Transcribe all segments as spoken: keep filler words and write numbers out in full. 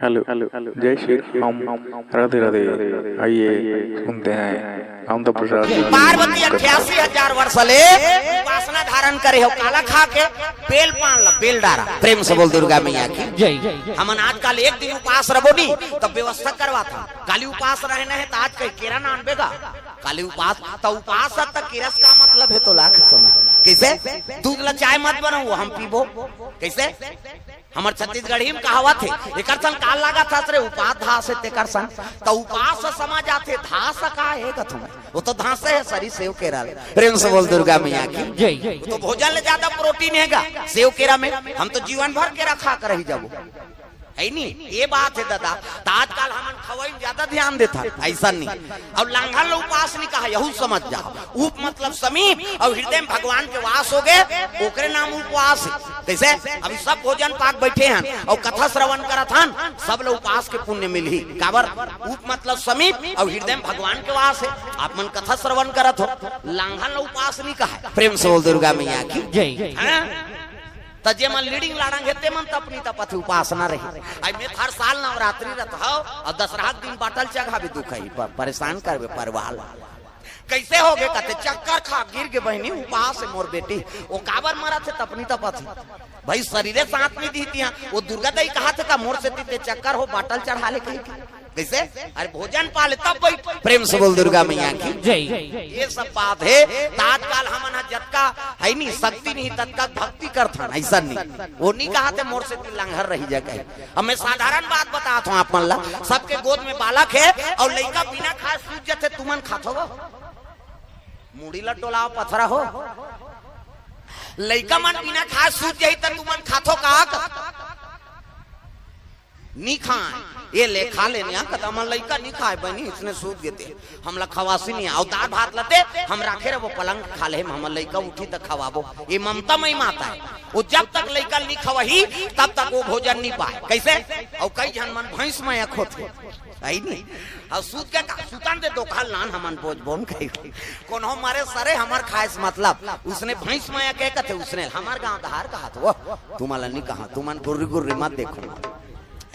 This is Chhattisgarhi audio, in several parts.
हेलो, हेलो, जय श्री राम, राधे राधे। आइए, सुनते हैं कामता प्रसाद जी। पार्वती अट्ठासी हजार वर्ष ले उपासना धारण करे हो, काला खा के? बेल पान ला, बेल डारा। प्रेम से बोल दुर्गा मैया की। जय। हमन आजकल एक दिन उपास रबो नी, तब व्यवस्था करवाथन। काली उपास रहे न हे, त आज कहीं केरा ना आनबे गा। काली उपास, त उपास त केरा से का मतलब हे, तो लाख समय। कैसे? दूध ला चाय मत बनाओ, हम पीबो। कैसे? हमर छत्तीसगढ़ी में कहावत हे, एकर संग का लागत हस रे, उपास धास हे तेकर संग। त उपास समझ आथे, धास का हे कथों? वो तो धासे हे सरी सेव केरा ले। प्रेम से बोल दुर्गा मैया की। जय। वो तो भोजन ले ज्यादा प्रोटीन हे गा सेव केरा में। हम तो जीवन भर केरा खा कर रही जाबो, है नी? ये बात हे दादा। त आजकल हमन खवई में ज्यादा ध्यान देथन, ऐसा नहीं। अउ लांघन ल उपास नहीं कहा, यहू समझ जाओ। उप मतलब समीप, अउ हृदय में भगवान के वास हो गए, ओकरे नाम उपवास हे। कैसे? अभी सब भोजन पाक बैठे हन अउ कथा श्रवण करत हन, सब ल उपास के पुण्य मिलही। काबर? उप मतलब समीप अउ हृदय में भगवान के वास हे। आप मन कथा श्रवण करत हो, लांघन ल उपास नहीं कहा। प्रेम से बोल दुर्गा मैया की। जय। हाँ? त जे मन लीडिंग लाड़ंग हे, ते मन तपनी तपत हे, उपासना रही। आई में हर साल नवरात्रि रत हव, अउ दसरहा के दिन बाटल चघाबे, दुख ही प-, परेशान करबे परिवार। कैसे हो गे? कहते, "चक्कर खा गिर गे बहिनी, उपास हे मोर बेटी।" वो काबर मरत हे, तपनी तपत हे। भाई, शरीरे साथ नहीं दी तिया। वो दुर्गा दाई कहा थे का, "मोर से तीते चक्कर हो, बाटल चढ़ा ले," कही। कैसे? अरे, भोजन पा ले तब बैठ। प्रेम से बोल दुर्गा मैया की। जय। ये सब बात हे। त आजकल हमन ह जतका है नी, शक्ति नहीं, ततका भक्ति करथन, ऐसा नहीं। वो नहीं कहा थे, "मोर से तीन लंघर रही जगह।" अब मैं साधारण बात बतात हूँ आप मन ला, सबके गोद में बालक हे अउ लइका बिना खाए सूत जथे, तुमन खाथो वो? मुड़ी ला डोलाओ पथरा हो। लइका मन बिना खाए सूत जाही त तुमन खाथो का? नी खाए। ये ले खा ले, नहीं कदा हमर लइका नी खाए बहिनी, इसने सूत गे ते। हमला खवासी नहीं, अउ दार भात ला दे, हम राखे रहो पलंग खा ले, हमर लइका उठी त खवाबो। ये ममता मई माता हे। वो जब तक लइका नी खवाही, तब तक वो भोजन नी पाए। कैसे? अउ कई झन मन भैंस मया होथे। है नी? अउ सूत के का? सुतन दे, दोखल लान हमन बोझ बोन कही। कोनो मरे सरे हमर खाए से मतलब। उसने भैंस मया के कथे, उसने हमर गांव धार कहा तो। तुमला नी कहा, तुमन गुर्री गुर्री मत देखो।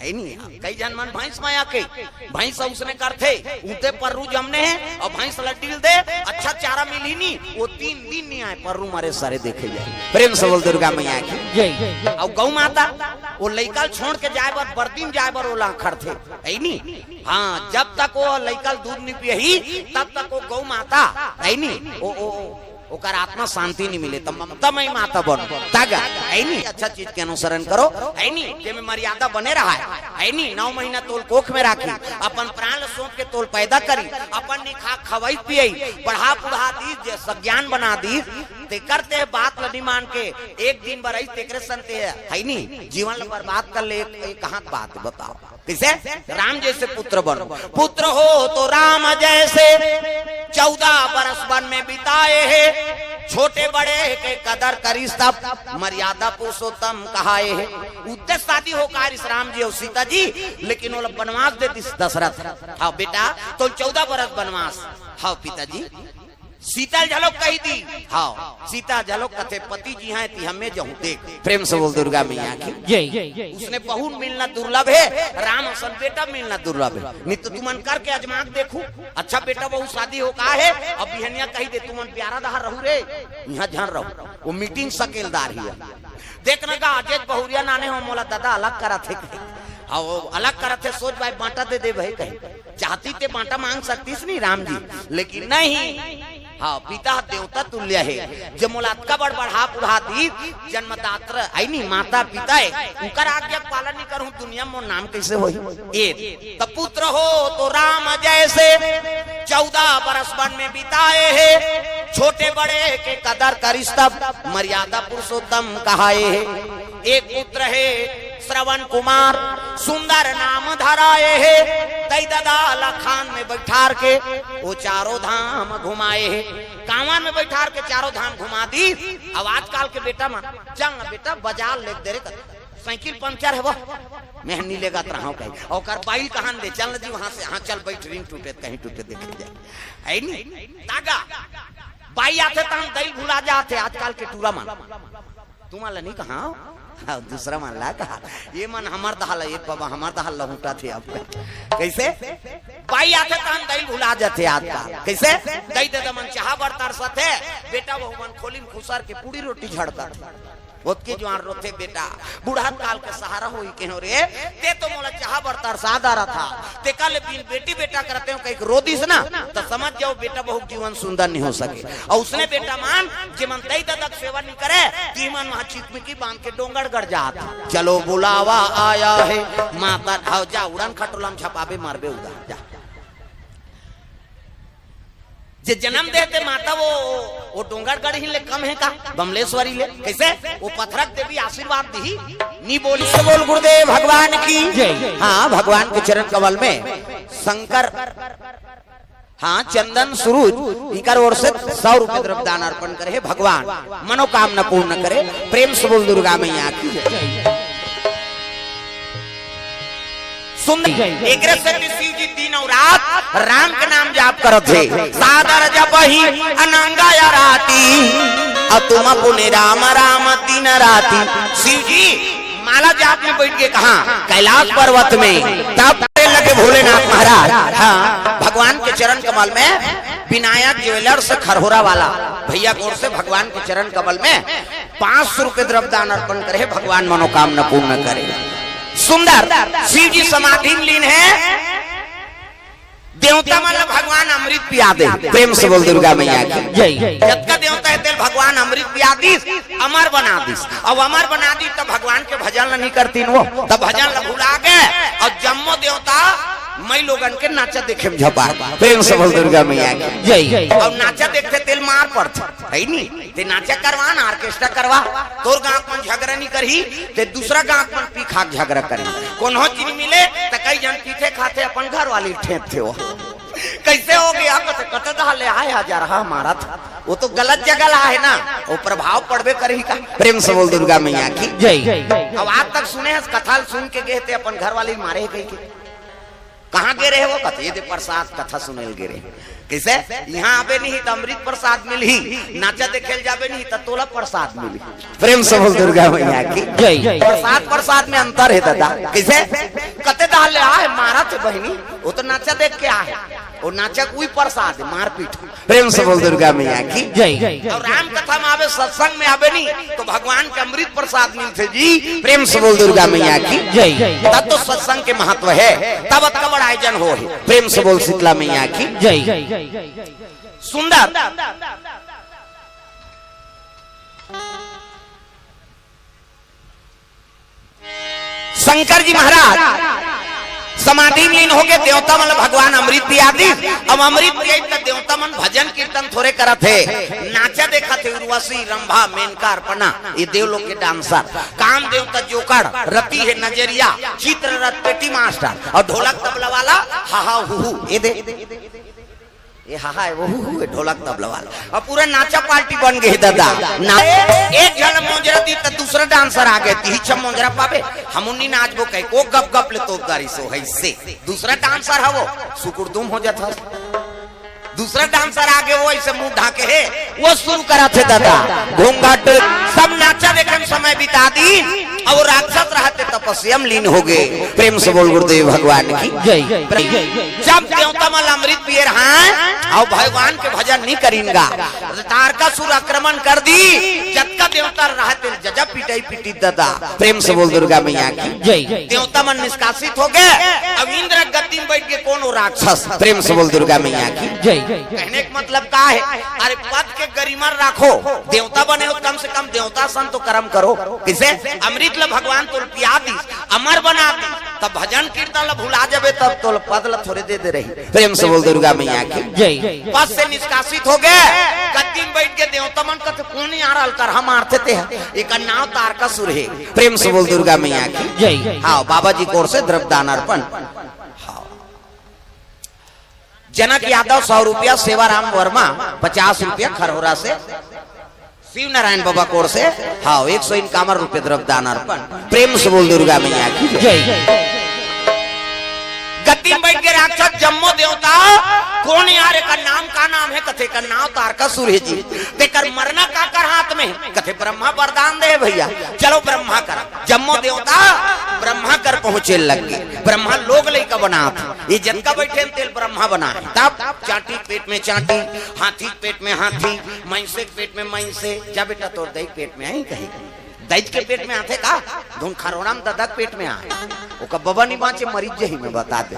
है नी? कई झन मन भैंस मया के, भैंस उसने करथे, उते पर्रू जमने हे, अउ भैंस लड्डील दे, अच्छा चारा मिलही नी, वो तीन दिन नी आए, पर्रू मरे सरे देखे जाए। प्रेम से बोल दुर्गा मैया की। जय। अउ गौ माता, वो लइका ल छोड़ के जाए बर, बरदी म जाए बर ओला खड़थे, है नी? हाँ, जब तक वो लइका ल दूध नी पियही, तब तक वो गौ माता, है नी? ओ, ओ, ओ, ओकर आत्मा शांति नहीं मिले, त ममता मई माता बनो। तागा, है नी? अच्छा चीज के अनुसरण करो, है नी? जेमे मर्यादा बने रहा है, है नी? नौ महीना तोल कोख में राखी, अपन प्राण ल सौंप के तोल पैदा करी, अपन निखा खवाई पियई, पढ़ा पुढ़ा दी, जे सज्ञान बना दी, ते करते बात ल नी मान के एक दिन बर आई तेकरे संते, है नी? जीवन ल बर्बाद कर ले, एक, एक कहाँ के बात बताओ? किसे? राम जैसे पुत्र बनो। पुत्र हो तो राम जैसे, चौदह बरस वन में बिताए हे, छोटे बड़े के कदर करिस तब, मर्यादा पुरुषोत्तम कहाए हे। उद्देश्य शादी हो कारिस राम जी अउ सीता जी, लेकिन वो लोग बनवास दे दिस दशरथ। हाँ बेटा, तो चौदह बरस बनवास। हाँ पिताजी। सीता ल घलोक कही दी। हाँ, सीता घलोक कथे, "पति जिहाँ हे, तिहाँ में जाहूँ।" देख, प्रेम से बोल दुर्गा मैया की। जय। उसने बहू मिलना दुर्लभ हे, राम असन बेटा मिलना दुर्लभ हे। नहीं तो तुमन करके अजमा के देखू, अच्छा बेटा बहू शादी हो का हे, अब बिहनिया कही दे, "तुमन प्यारा दहा रहू रे, इहाँ झन रहू।" वो मीटिंग सकेलदार ही हे। देख न गा, अजेत बहुरिया नाने हो, मोला दादा अलग करत हे। हाँ, वो अलग करत हे, सोच भाई बांटा दे दे भाई कहे। चाहती ते बांटा मांग सकतीस नहीं राम जी, लेकिन नहीं। हाँ, पिता देवता तुल्य हे, जे मोला अतका बड़ बढ़ा पुढ़ा दी, जन्मदात्र है नहीं, माता पिता हे, उकर आज्ञा के पालन नहीं करूँ, दुनिया में मोर नाम कैसे होही? ए, त पुत्र हो तो राम जैसे, चौदह बरस वन में बिताए हे, छोटे बड़े के कदर करिस तब, मर्यादा पुरुषोत्तम कहाए हे। एक पुत्र हे श्रवण कुमार, सुंदर नाम धराए हे। तई ददा ला खान में बैठार के वो चारों धाम घुमाए हे। कांवर में बैठार के चारों धाम घुमा दी। अब आजकल के बेटा मन, "चल न बेटा, बाजार ले दे रे," साइकिल पंचर हे वो, "मैं नी लेगत रहा हूँ कहीं।" अउ ओकर बाई कहान दे, "चल न जी वहाँ से।" "हाँ चल, बैठ, रिंग टूटे त कहीं टूटे, देखे जाए।" है नी? तागा, बाई आथे त हम दई भुला जाथे आजकल के टूरा मन। तुमन ला नहीं कहा, हाँ, दूसरा मन ला कहा, ये मन हमर दहा ल, ये बाबा हमर दहा ल लहुटा थे आपका। कैसे? बाई आथे तहन दई भुला जाथे आजकल। कैसे? दई ददा मन चाहा बर तरसथे, बेटा वहू मन खोली म खुसर के पूड़ी रोटी झड़कत। ओतके जुआर रोथे बेटा, बुढ़त काल के सहारा होई केहो रे, ते तो मोला चाहा बर तरसा डारत हा, तेकर ले बिन बेटी बेटा करते हो कहिके रो दिस ना, त समझ जाओ बेटा वहू के जीवन सुंदर नहीं हो सके। अउ उसने बेटा मन, जे मन दई ददा के सेवा नहीं करे, ती मन वहाँ चिकमिकी बांध के डोंगरगढ़ जात। चलो बुलावा आया है, माता ढाव जा, उड़न खटोला म झपाबे मरबे उदा, जा। जे जनम दे हे ते माता वो, वो डोंगरगढ़ ही ले कम है का? बमलेश्वरी ले। कैसे? वो पथरक देवी आशीर्वाद दिही, नी बोली। से बोल गुरुदेव भगवान की। जय। हाँ, भगवान के चरण कमल में शंकर, हाँ, चंदन सुरुज, इकर ओर से सौ रुपये द्रव्य दान अर्पण करे हे भगवान, मनोकामना पूर्ण करे। प्रेम से बोल दुर्गा मैया की जय। सुंदर। एकरे सेती शिव जी दिन अउ रात राम के नाम जाप करत हे। सादर जपहि अनंग अराती, अतुम पुनि राम राम दिन राती। शिव जी माला जाप में बैठ के कहा, कैलाश पर्वत में तप करे लगे भोलेनाथ महाराज। हाँ, भगवान के चरण कमल में विनायक ज्वेलर्स खरहोरा वाला भैया के ओर से भगवान के चरण कमल में पाँच सौ रुपये द्रव्य दान अर्पण करे, भगवान मनोकामना पूर्ण करे। सुंदर। शिव जी समाधि में लीन है, देवता मन ल भगवान अमृत पिया दे। प्रेम से बोल दुर्गा मैया की जय। जतका देवता हे तेल भगवान अमृत पिया दिस, अमर बना दिस। अब अमर बना दिस त भगवान के भजन ल नहीं करतीन वो, त भजन ल भुला गे। अउ जम्मो देवता मई लोगन के नाचा देखे में झपा। प्रेम से बोल दुर्गा मैया की जय। अउ नाचा देखथे तेल मार पड़थे, है नी? ते नाचा करवा ना, ऑर्केस्ट्रा करवा। तोर गांव मन झगड़ा नहीं करही, ते दूसरा गांव मन पी खा के झगड़ा करही। कोनो चीज मिले त कई जन पीथे खाथे, अपन घर वाली ठेंपथे हो। कैसे हो गया? कत कत दहा ले आए हजार हा मारा था। वो तो गलत जगह ला है ना, वो प्रभाव पड़बे करही का। प्रेम से बोल दुर्गा मैया की जय। अब आज तक सुने हस, कथा सुन के गए ते अपन घर वाली मारे कहिके। कहाँ गे रहे वो? कथे दे प्रसाद कथा सुने ल गे रहे। कैसे? यहाँ आबे नहीं त अमृत प्रसाद मिलही, नाचा देखे ल जाबे नहीं त तोला प्रसाद मिलही। प्रेम से बोल दुर्गा मैया की जय। प्रसाद प्रसाद में अंतर है दादा। कैसे? कते दहा ले आए मारा थे बहिनी, वो तो नाचा देख के आए, वो नाचा कोई प्रसाद है, मारपीट। प्रेम से बोल दुर्गा मैया की जय। अउ राम कथा में आबे, सत्संग में आबे नहीं तो भगवान के अमृत प्रसाद मिलथे जी। प्रेम से बोल दुर्गा मैया की जय। तब तो सत्संग के महत्व है, तब अतका बड़ा आयोजन हो है। प्रेम से बोल शीतला मैया की जय। सुंदर। शंकर जी महाराज समाधि में लीन होके देवता मन ल भगवान अमृत पिया दिस। अब अमृत पिया त देवता मन भजन कीर्तन थोरे करत हे, नाचा देखत हे। उर्वशी, रंभा, मेनका, अर्पणा, ये देवलोक के डांसर। काम देवता जोकड़, रति हे नजरिया, चित्ररथ पेटी मास्टर अउ ढोलक तबला वाला हाहा हुहू। ये दे ये हाहा है, वो हु, हु है, ढोलक तबला वाला। अब पूरा नाचा पार्टी बन गई दादा। ना, एक झन मोजरा दी त दूसरा डांसर आ गए, तिही छम मोजरा पाबे, हम उन्नी नाचबो कहे, को गप गप ले तोप गारी सो है से। दूसरा डांसर है वो, सुकुर दुम हो जाता। दूसरा डांसर आ गए, वो ऐसे मुंह ढाके है, वो शुरू करा थे दादा। घूंघट, सब नाचा देखन समय बिता दी। अब वो राक्षस रहते तपस्या में लीन हो गए। प्रेम से बोल गुरुदेव भगवान की जय। जब देवता मन अमृत पिए रहा, अउ भगवान के भजन नहीं करिनगा, तारकासुर आक्रमण कर दी। जतका देवता रहा तेल जजा पिटाई पिटी दादा। प्रेम से बोल दुर्गा मैया की जय। देवता मन निष्कासित हो गए। अब इंद्र गद्दी में बैठ के कौन हो राक्षस? प्रेम से बोल दुर्गा मैया की जय। कहने का मतलब का है? अरे पद के गरिमा राखो, देवता बने हो, कम से कम देवता सन तो कर्म करो। किसे? अमृत ल भगवान तो पिया दी, अमर बना दी, तब भजन कीर्तन ल भुला जाबे, तब तो पद ल थोड़े दे दे रही। प्रेम से बोल दुर्गा मैया की जय। पद से निष्कासित हो गए, गद्दी में बैठ के देवता मन कथे, कौन यार अलकरहा मारथे ते ह? एकर नाव तारकासुर हे। प्रेम से बोल दुर्गा मैया की जय। हाँ, बाबा जी की ओर से द्रव्य दान अर्पण। हाँ। जनक यादव सौ रुपया, सेवाराम वर्मा पचास रुपया खरहोरा से, शिव नारायण बाबा की ओर से, हाँ, एक सौ इनकावन रुपये द्रव्य दान अर्पण। प्रेम से बोल दुर्गा मैया की जय। जय। गत दिन बइठ गे राक्षस जम्मो देवता, "कोन यार, एकर नाम का नाम हे?" कथे, "एकर नाम तारकासुर हे जी।" "तेकर मरना काकर हाथ में हे?" कथे, "ब्रह्मा वरदान दे हे भइया, चलो ब्रह्मा कर।" जम्मो देवता ब्रह्मा कर पहुंचे लग गे। ब्रह्मा लोग लइका बनात हे, ये जतका बइठे हे तेला ब्रह्मा बनाय हे। तब चांटी के पेट में चांटी, हाथी के पेट में हाथी, मइनसे के पेट में मइनसे। "जा बेटा, तोर दई के पेट में आही कही।" दई के पेट में आथे का? धुन खरोड़ा में ददा के पेट में आय। ओकर बबा नइ बांचे, मरिच जही में बता दे।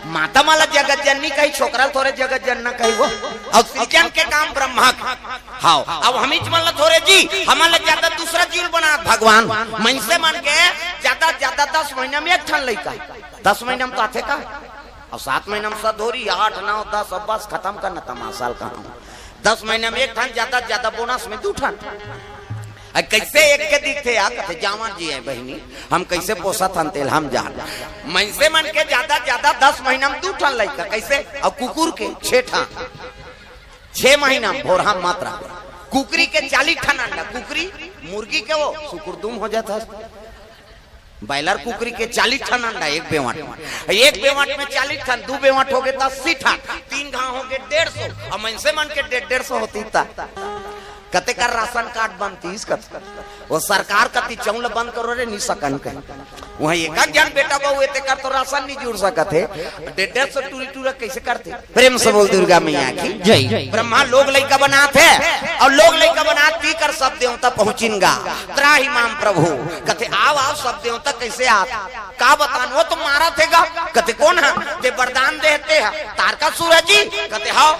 माता मन ला जगत जननी कही, छोकरा ल थोरे जगत जनना कही वो। अउ सृजन के काम ब्रह्मा के। हाव, अब हमीच मन ला थोरे जी, हमन ला जादा दूसरा जीव बनात भगवान। मइनसे मन के जादा, जादा दस महीना में एक ठन लइका। दस महीना में तो आथे का? अउ सात महीना में सधोरी, आठ, नौ, दस, अब बस खतम करना तमाशा ल कहां। दस महीना में एक ठन, जादा, जादा बोनस में दू ठन। अ, कइसे एक के दिखथे यार? कथे, "जांवर जी हे बहिनी, हम कइसे पोसत हन तेला हम जान।" मइनसे मन के जादा, जादा दस महीना में दू ठन लइका, कइसे? अउ कुकुर के छे ठन, छे महीना में भोरहा मात्रा। कुकरी के चालीस ठन अंडा, कुकरी, मुर्गी के वो सुकुरदुम हो जात हे। बॉयलर कुकरी के चालीस ठन अंडा एक बेवंट में, एक बेवंट में चालीस ठन, दू बेवंट होगे त अस्सी ठन, तीन घांव होगे डेढ़ सौ, अउ मइनसे मन के डेढ़ डेढ़ सौ होतिस त कतेक कर राशन कार्ड बनतिस कथे। वो सरकार कति चउल बंद करो रे, नइ सकन कही। उहां एक एक झन बेटा बहू हे, तेकर तो राशन नइ जुड़ सकत हे, डेढ़ डेढ़ सौ टूरी टूरा कइसे करथे? प्रेम से बोल दुर्गा मैया की जय। ब्रह्मा लोग लइका बनात हे अउ लोग लइका बनात पी कर सब देवता पहुंचिन गा। त्राहि माम प्रभु। कथे, "आव, आव, सब देवता कइसे आत?" "का बतान, वो तो मारत हे गा।" कथे, "कोन ह?" "ते वरदान देहते ह, तारकासुर ह जी।" कथे, "हाव।"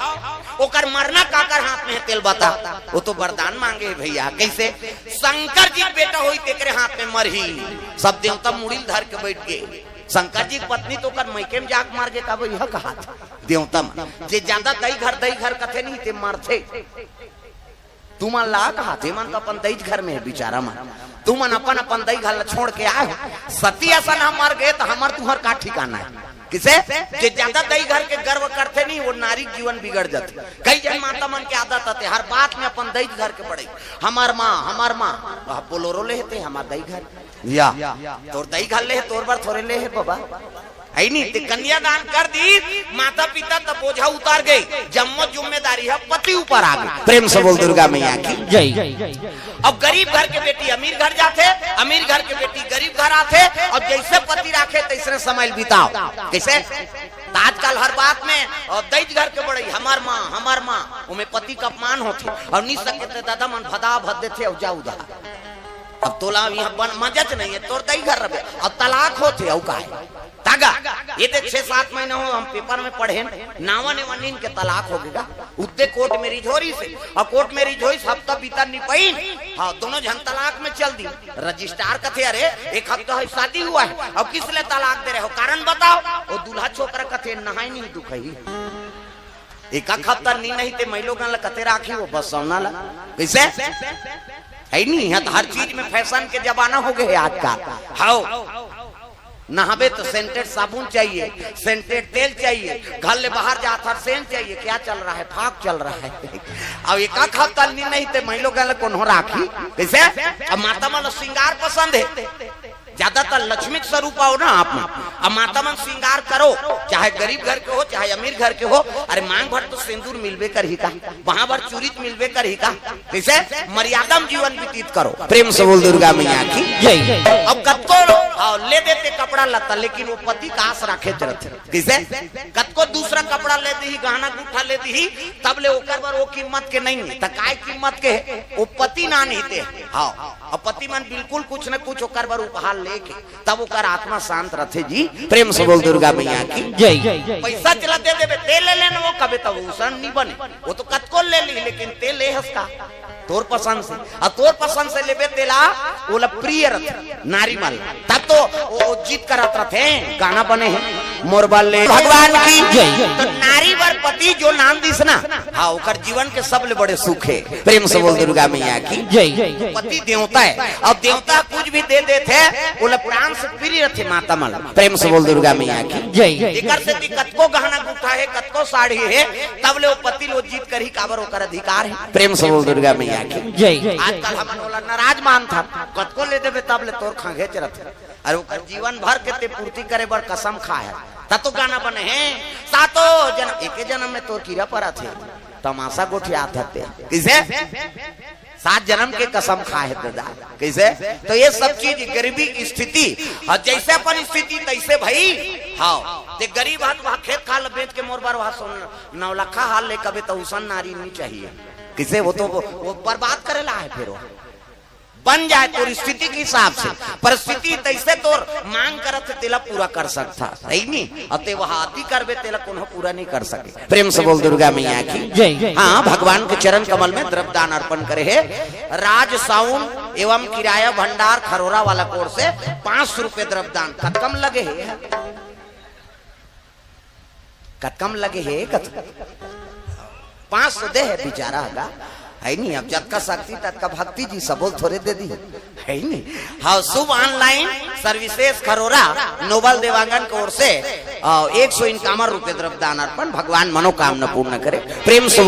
"ओकर मरना काकर हाथ में हे तेला बता।" "वो तो वरदान मांगे हे भइया।" "कइसे?" "शंकर जी के बेटा होही तेकरे हाथ में मरही।" सब देवता मुड़ी ल धर के बइठ गे। शंकर जी के पत्नी तो ओकर मइके में जाके मर गे, का भइया कहात देवता मन। जे जादा दई घर, दई घर कथे नहीं, ते मरथे। तुमन ला कहात हे, मन तो अपन दई घर में हे बिचारा मन। तुमन अपन, अपन दई घर ला छोड़ के आए हो। सती असन हम मर गे त हमर तुहर का ठिकाना हे? कइसे? जे जादा दई घर के गर्व करथे नहीं, वो नारी के जीवन बिगड़ जाथे। कई झन माता मन के आदत आथे, हर बात में अपन दई घर के बड़ई। "हमर माँ, हमर माँ।" अब बोलोरो लेहते, "हमर दई घर।" या, तोर दई घर ले हे, तोर बर थोरे ले हे बबा। हे नहीं, ते कन्यादान कर दिस, माता पिता त बोझा उतार गे, जम्मो जिम्मेदारी ह पति ऊपर आ गे। प्रेम से बोल दुर्गा मैया की जय। अब गरीब घर के बेटी अमीर घर जाथे, अमीर घर के बेटी गरीब घर आथे, अउ जइसे पति राखे तइसने समय ल बिताव। कइसे? त आजकल हर बात में, अ, दई घर के बड़ई, "हमर माँ, हमर माँ", ओमे पति के अपमान होथे, अउ नइ सके त ददा मन भदा भद देथे, अउ जा उदा। अब तोला इहां बन मजच नहीं हे, तोर दई घर रबे। अब तलाक होथे, अउ का हे? तागा, ये देख, छह सात महीना हो, हम पेपर में पढ़ेन, नावा नेवा नीन के तलाक होगे गा। उत्ते कोर्ट मैरिज हो रहिसे, अउ कोर्ट मैरिज होइस, हफ्ता बीतन नइ पाइन। हां, दोनों झन तलाक में चल दिस। रजिस्ट्रार कथे, "अरे, एक हफ्ता होइस शादी हुआ है, अउ किस ले तलाक दे रहे हो, कारण बताओ?" वो दूल्हा छोकरा कथे, "नहाय नहीं दुखही।" एक आध हफ्ता नी नहीं ते मइलोगन ल कते राखही वो बसौना ल। कइसे? हे नहीं, इहां त हर चीज में फैशन के जमाना होगे हे आजकल। हाव। नहाबे त सेंटेड साबुन चाहिए, सेंटेड तेल चाहिए, घर ले बाहर जात हर सेंट चाहिए। क्या चल रहा है? फाग चल रहा है। अब एक आध हफ्ता नी नहीं ते मइलोगन ल कोनो राखही। कइसे? अब माता मन ल श्रृंगार पसंद हे। ज्यादातर लक्ष्मी के स्वरूप आओ ना आप मन। अब माता मन श्रृंगार करो, चाहे गरीब घर के हो, चाहे अमीर घर के हो। अरे मांग भर तो सिंदूर मिलबे करही का, वहां भर चूरी तो मिलबे करही का। कइसे? मर्यादा में जीवन व्यतीत करो। प्रेम से बोल दुर्गा मैया की जय। अब कतको, हां, ले देते कपड़ा लत्ता, लेकिन वो पति का आस राखे रथे। कइसे? कतको दूसरा कपड़ा ले दिही, गहना गुट्ठा ले दिही, तब ले ओकर बर वो कीमत के नहीं हे। त काय कीमत के हे? वो पति ना नहीं ते। हां। अउ पति मन बिल्कुल कुछ न कुछ ओकर बर उपहार लेके, तब ओकर आत्मा शांत रथे जी। प्रेम से बोल दुर्गा मैया की जय। पइसा चला दे देबे, ते ले लेना, वो कबे तब उसन नी बने। वो तो कतको ले ली, लेकिन ते ले हस का? तोर पसंद से। अउ तोर पसंद से लेबे तेला, ओला प्रिय रथे, नारी मन। तब तो वो, वो जिद करत रथे, गाना बने हे, मोर बर ले भगवान की जय। तो नारी बर पति जो नाम दिस ना, हां, ओकर जीवन के सबले बड़े सुख हे। प्रेम से बोल दुर्गा मैया की जय। पति देवता हे, अउ देवता कुछ भी दे देथे, ओला प्राण से प्रिय रथे माता मन। प्रेम से बोल दुर्गा मैया की जय। एकर सेती कतको गहना गुट्ठा हे, कतको साड़ी हे, तब ले वो पति ल जीत करही, काबर ओकर अधिकार हे। प्रेम से बोल दुर्गा मैया की जय। आजकल हमन ओला नाराज मानथन, कतको ले देबे तब ले तोर खंघेच रथे। अरे ओकर जीवन भर के ते पूर्ति करे बर कसम खाए हे। त तो गाना बने हे, सातों जन्म, एके जन्म में तोर कीरा परत हे, तमाशा गोठियात हते। कइसे? सात जन्म के कसम खाए हे दादा। कइसे? तो ये सब चीज गरीबी की स्थिति, अउ जइसे अपन स्थिति तइसे भई। हाँ, ते गरीब हस, वहाँ खेत खार ल बेच के मोर बर वहाँ सोन नौलखा हार ले कबे, त उसन नारी नहीं चाहिए। कइसे? वो तो वो, वो बर्बाद करे ला हे, फेर वो बन जाए तोर स्थिति के हिसाब से, परिस्थिति तइसे तोर मांग करत हे, तेला पूरा कर सकथा, सही नी? अउ ते वह आदि करबे, तेला कोनो पूरा नहीं कर सके। प्रेम से बोल दुर्गा मैया की। जय। हाँ, भगवान के चरण कमल में द्रव्य दान अर्पण करे हे राज साउंड एवं किराया भंडार खरोरा वाला कोर से पाँच सौ रुपये द्रव्य दान। कतका म लगे हे? कतका म लगे हे? कत पाँच सौ दे हे बिचारा हगा, है नी? अब जतका शक्ति ततका भक्ति जी, सबो ल थोरे दे दी, है नी? हाँ, शुभ ऑनलाइन सर्विसेज खरोरा नोबल देवांगन के ओर से, अ, एक सौ इनकामर रुपये द्रव्य दान अर्पण, भगवान मनोकामना पूर्ण करे। प्रेम से